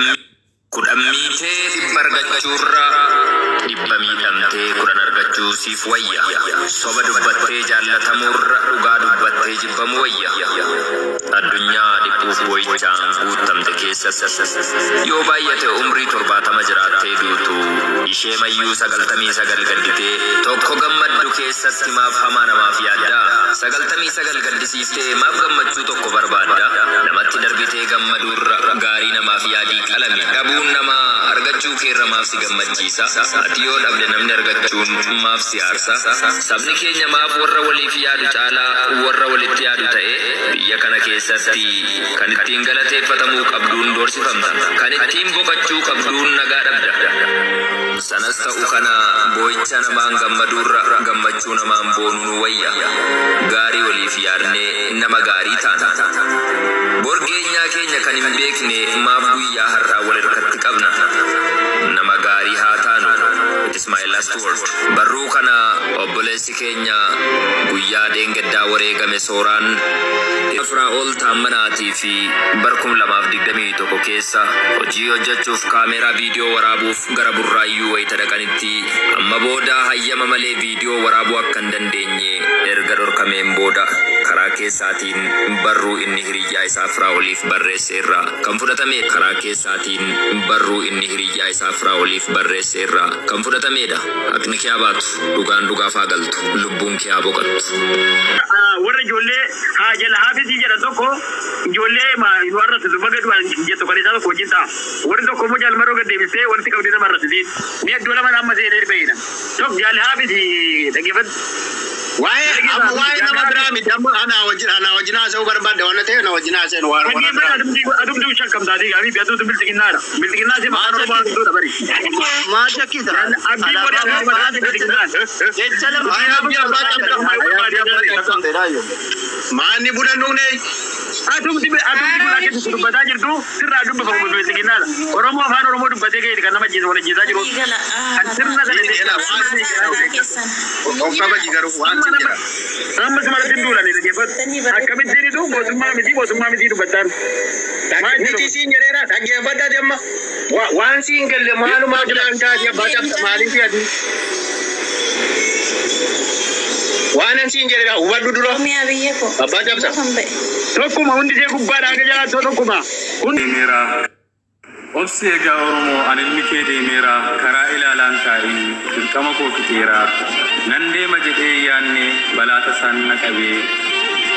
10 miitee 100 argachuurra 100 miidhamtee 10 argachuu siif wayya. Soba dubbattee jaallatamuurra dhugaa dubbattee jibbamuu wayya. Addunyaa dhiphuuf boo'ichaan guuttamte keessatti yoo baay'ate umrii 70 jiraattee duutu ishee mayyuu 99 gadditee tokko gammaddu keessatti maaf hamaa namaaf yaadda? 99 gaddisiiftee maaf gammachuu tokko barbaadda? Namatti darbitee gammaduurra gaarii namaaf yaadii qalami. Dhabuun namaa argachuu keerra maaf si gammachiisa? Ati yoo dhabde namni argachuun maaf si aarsa? Sabni keenya maaf warra waliif yaadu caalaa warra walitti yaadu ta'e? Biyya kana keessatti kan ittiin galateeffatamuu qabduun doorsifamta. Kan ittiin boqachuu qabduun nagaa dhabda. Sanas ta'u kana boo'icha namaan gammaduurra gammachuu namaan boonuu nu wayya. Gaarii waliif yaadnee nama gaarii taana. Bor geenyaa keenya kan hin beekne maaf guyyaa har'aa wal harkatti qabna? Nama gaarii haa taanu. It is my last word. Barruu kana obboleessi keenya guyyaa dheengaddaa wareegame Sooraan Firaa'ol Taammanaatii fi bar 2021 keessa hojii hojjechuuf kaameeraa viidiyoo waraabuuf gara Burraayyuu wayita dhaqanitti amma booda hayyama malee viidiyoo waraabuu akka hin dandeenye erga dhorkameen booda karaa keessaatiin barruu inni hiriyyaa isaa Firaa'oliif barreesse irraa kan fudhatame karaa keessaatiin barruu inni hiriyyaa isaa Firaa'oliif barreesse irraa kan fudhatamedha. Haqni kee haa baatu, dhugaan dhugaaf haa galtu, lubbuun kee haa boqottu. Warra ijoollee haa jala haafisii jedhan tokko ijoollee nu arrabsitu baga du'an jettu kan isaa tokko wajjin ta'a. Warri tokko immoo jaalmarroo gad deebistee walitti qabdee nama arrabsiti. Ni iddoo lama amma seenee beeyna. Tokko jaal haafisii dhaggeeffadhu. Waa'ee amma waa'ee nama biraa miti, amma ana wajjin haasa'uu barbaadde waan ta'eef na wajjin haasa'in waan biraa. Dhaggeeffadhu, adumtuu shakkamtaatii gaarii fi aduutu bilxiginnaadha. Bilxiginnaa si maqaan Oromoo argituudha bari. Maal shakkita? Abdii godhee maqaan bilxiginnaan. Jecha lama. Waa'ee abdii abbaa cabsa. Maanni buna nuune. Atumti kun akkasitti dubbataa jirtu sirraa dubbifamu bilxiginnaadha. Oromoo afaan Oromoo dubbatee ga'eeti kan nama ajjeesu wal ajjeesaa jiru. Kan sirna sana Of kabaji garuu waan sin jedha. Amma suma irratti hin duulani, dhaggeeffadhu. Akkamittiin itu mootummaa miti, mootummaa miti dubbattaan. Miti siin jedheera, dhaggeeffadha amma. Waan siin galle maalumaa bilaan taate abbaa cabsa maaliif ati? Waan an siin jedheera hubadhu dura. Oromiyaa biyya koo. Abbaa cabsa. Kan ba'e. Tokkuma, hundi ishee gubbaadhaa hanga jalaatti tokkuma. Hundi Deemeera. Obsi egaa Oromoo, ani ilmi kee deemeera, karaa ilaalaan taa'ii dirqama koo fixeera. Nan deema jedhee yaanne balaa tasaan na qabee.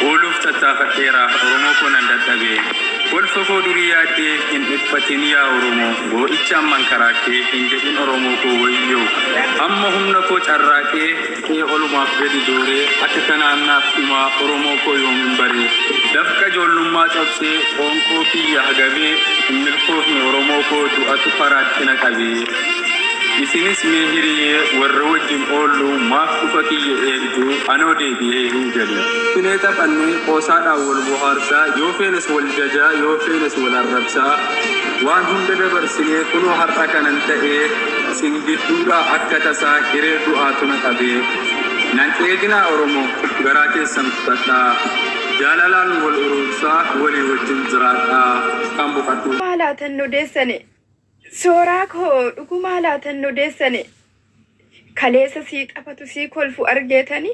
Ooluuf tattaafadheera, Oromoo koo, nan dadhabee. Kolfa koo durii yaaddee hin dhiphatin yaa Oromoo, boo'icha amman karaa kee hin jedhin Oromoo koo wayyoo. Amma humna koo carraaqee kee olumaaf gadi jooree akka kanaan naaf dhumaa, Oromoo koo, yoomin baree. Dafqa ijoollummaa cabsee qoonqoo kiyya hagabee hin milkoofne, Oromoo koo, du'atu faraatti na qabee. Isinis mee hiriyyee warra wajjin oollu maaf dhufa kiyya eegdu, anoo deebi'ee hin galu. Finee taphannee qoosaadhaan wal bohaarsaa, yoo feenes wal jajaa, yoo feenes wal arrabsaa, waan hunda dabarsinee kunoo har'a kanan ta'ee isin gidduudhaa akka tasaa hiree du'aatu na qabee. Nan eeginaa Oromoo, garaa keessan kutadhaa. Jaalalaan wal uruursaa, walii wajjin jiraadhaa kan boqadhu. Dhugumaa laatan nu deessane, Sooraa koo, dhugumaa laatan nu deessane? Kaleessa sii taphatu sii kolfu argeetani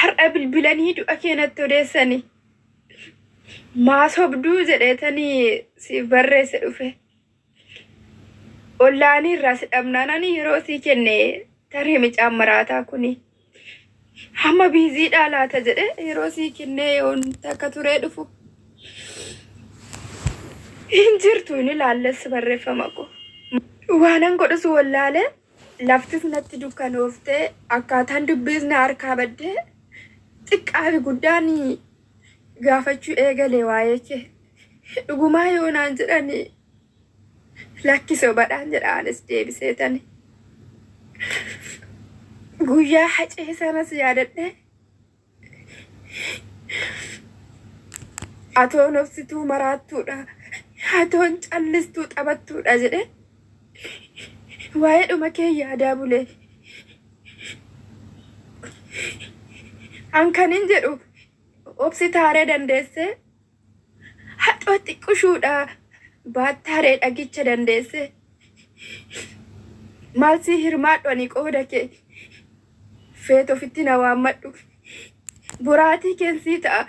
har'a bilbilanii du'a keenatti odeessani. Maa sobduu jedheetanii si barreesse dhufe. Ollaanii irraa si dhabnaanani yeroo sii kenne tarii micaan maraataa kuni hamma biiziidhaa laata jedhe yeroo sii kennee yoon takka turee dhufu. Hin jirtu, hin ilaalles barreeffama koo. Waanan godhus wallaalee, laftis natti dukkanooftee, akkaataan dubbiis na harkaa baddee, xiqqaa fi guddaan gaafachuu eegale waa'ee kee. Dhugumaa yoo naan jedhani lakkisoo badhaan jedha anis deebiseetani. Guyyaa hacee sanas yaadadhe, atoon obsituu maraattuudha, atoon callistuu taphattuudha jedhe waa'ee dhuma kee yaadaa bulee. An kanin jedhu obsi taaree dandeessee haxoo xiqqishuudha. Baattaaree dhagicha dandeesse. Maal si hirmaadhu ani qooda kee. Feet ofitti na waammadhu. Boraatii keensii ta'a.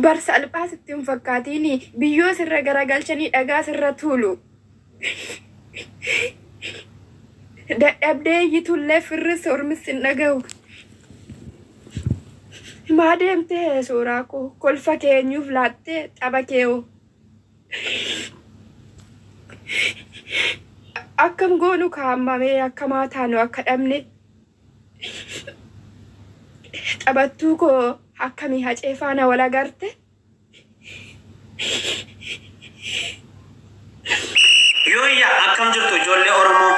Bar salphaa sitti hin fakkaatiini biyyoo sirra garagalchanii dhagaa sirra tuulu. Dadhabdee iyyitullee firris ormis hin dhaga'u. Maa deemtee suuraa koo kolfa keenyuuf laattee tapha kee'oo. Akkam goonu kaammamee akkamaa taanu akka dhabne. Taphattuu koo akkamii hacee faana wal agarte. Yooyya akkam jirtu ijoollee Oromoo.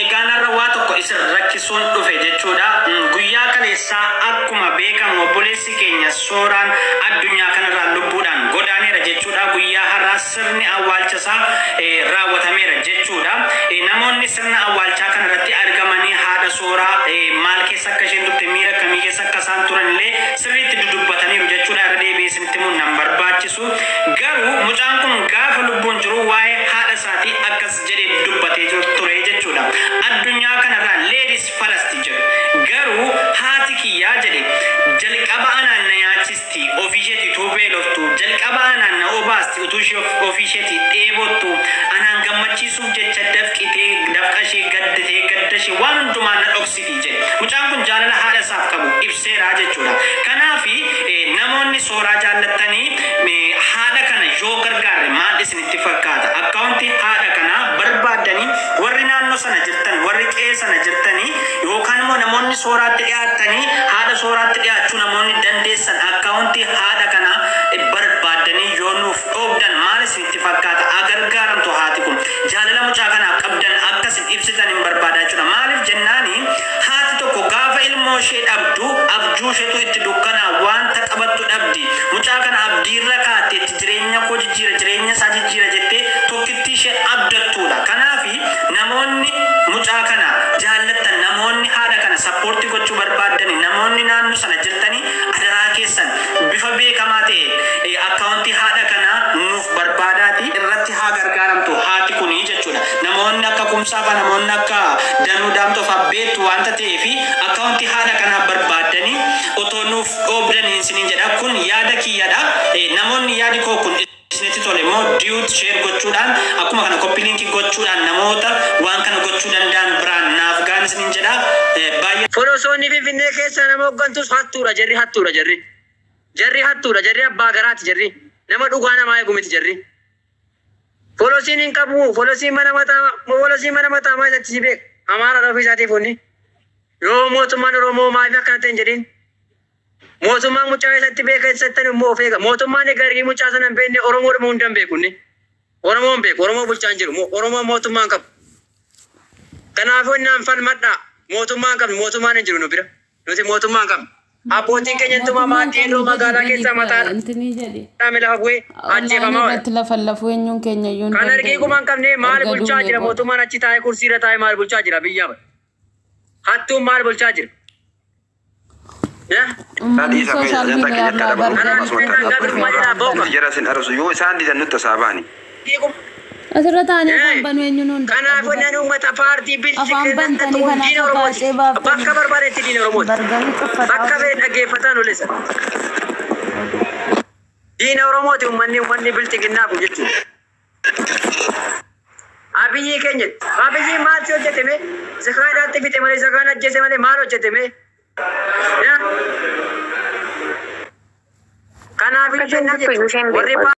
Egaan har'a waa tokko isin rakkisuun dhufe jechuudha. Guyyaa kaleessaa akkuma beekamu obboleessi keenya Sooraan addunyaa kanarraa lubbuudhaan godaaneera jechuudha. Guyyaa har'aa sirni awwaalcha isaa raawwatameera jechuudha. Namoonni sirna awwaalchaa kanarratti argamanii haadha Sooraa maal keessa akka isheen turte miira akkamii keessa akka isaan turan illee sirriitti dudubbataniiru jechuudha. Irra deebi'ee isinitti himuun nan barbaachisu. Garuu mucaan kun gaafa lubbuun jiru waa'ee haadha isaatii akkas jedhee dubbatee ture jechuudha. Addunyaa kanarraa ladies first jedhu. Garuu haati kiyyaa jedhe jalqaba anaan na nyaachisti ofii isheetii utuu beeloftu, jalqaba anaan na obaasti utuu ishee ofii isheetii dheebottu, anaan gammachiisuuf jecha dafqitee dafqa ishee gadditee gadda ishee waan hundumaa na dhoksiti jedhe. Mucaan kun jaalala haadha isaaf qabu ibseera jechuudha. Kanaaf namoonni Sooraa jaallattanii haadha kana yoo gargaarre maal isinitti fakkaata? Akkaawuntii haadha kanaa barbaaddanii warri naannoo sana jirtan, warri qe'ee sana jirtanii yookaan immoo namoonni Sooraatti dhiyaattanii haadha Sooraatti dhiyaachuu namoonni dandeessan akkaawuntii haadha kanaa barbaaddanii yoo nuuf dhoobdan maal isinitti fakkaata? Agargaaramtu haati kun jaalala mucaa kanaaf qabdan akkasin ibsitan hin barbaada jechuudha. Maaliif jennaani haati tokko gaafa ilmoo ishee dhabdu abjuu isheetu itti dukkanaa wanta qabattu dhabdi. Mucaa kana abdiirra kaatteetti jireenya koo jijjiira jireenya isaa jijjiira jettee tokkitti ishee abdattuudha. Kanaafi namoonni mucaa kana jaallattan, namoonni haadha kana support gochuu barbaaddani, namoonni naannoo sana jirtanii adaraa keessan bifa beekamaa ta'e akkaawuntii haadha kanaa nuuf barbaadaati irratti haa gargaaramtu haati kunii jechuudha. Namoonni akka Kumsaa fa'a, namoonni akka Danuu Daamtoo fa'a beektu waanta ta'eefi akkaawuntii haadha kanaa barbaaddanii otoo nuuf dhoobdanii isiniin jedha. Kun yaada kiyyadha. Namoonni yaadi koo kun isinitti tole immoo duet share gochuudhaan akkuma kana copy link gochuudhaan namoota waan kana gochuu danda'an biraan naaf ga'an isiniin jedha. Baay'ee Folosoonni Finfinnee keessa nama hooggantus hattuudha jarri, hattuudha jarri. Jarri hattuudha jarri, abbaa garaati jarri. Nama dhugaa namaa eegu miti jarri. Folosiin hin qabu, folosiin mana mataa, folosiin mana mataa maal isatti si beeka. Amaara ofii isaatiif hunni. Yoo mootummaan Oromoo maaliif akkana ta'e hin jedhin. Mootummaan mucaa isatti beeka isattan immoo of eega. Mootummaan egaa mucaa sana hin beekne Oromoodhuma hunda hin beeku inni. Oromoo hin beeku, Oromoo bulchaa hin jiru, Oromoo mootummaa hin qabu. Kanaafuu innaan falmadhaa. Mootummaa hin qabnu, mootummaan hin jiru nu bira. Nuti mootummaa hin qabnu. Abbootiin keenya intumaa Mootummaan maatii qabnu jedhi magaalaa gadi keessaa mataa intinii jedhi. dhaame lafa bu'ee Onlaayinii ajjeefamaa oola. irratti lafa lafuu eenyuun keenya iyyuu hin Kan argee dandeenye. gumaan qabne maal Erga bulchaa duunee jira booda. mootummaan achi taa'ee kursii irra taa'ee maal bulchaa jira biyyaa bara. Hattuun maal bulchaa jira? Uummanni Dhiisa sooshaal ajandaa miidiyaa keenya akka irraa dabalu Kanaan asumatti kanaan gabrummaa jalaa ba'u nuti qabna. jara sin arabsu yoo isaan didan nutti tasaabaani. Asirra taa'anii afaan banuu eenyuun hunda Kanaafuu qabu inni uummata paartii Afaan bilchina bantanii diina kanaaf Oromooti. baacee baaftanii. Bakka barbaadetti diina Oromooti. Bargarii cuffataa Bakka fedhe dhaggeeffataan olessa. Diina Oromooti uummanni bilchiginnaa kun jechuudha. Abiyyi keenya Abiyyi maal si hojjete mee? Zakaan fixe malee zakaan ajjeese malee maal hojjete mee? Kanaaf Akka isheen jenna dubbisu jechuudha. isheen Warri beeku.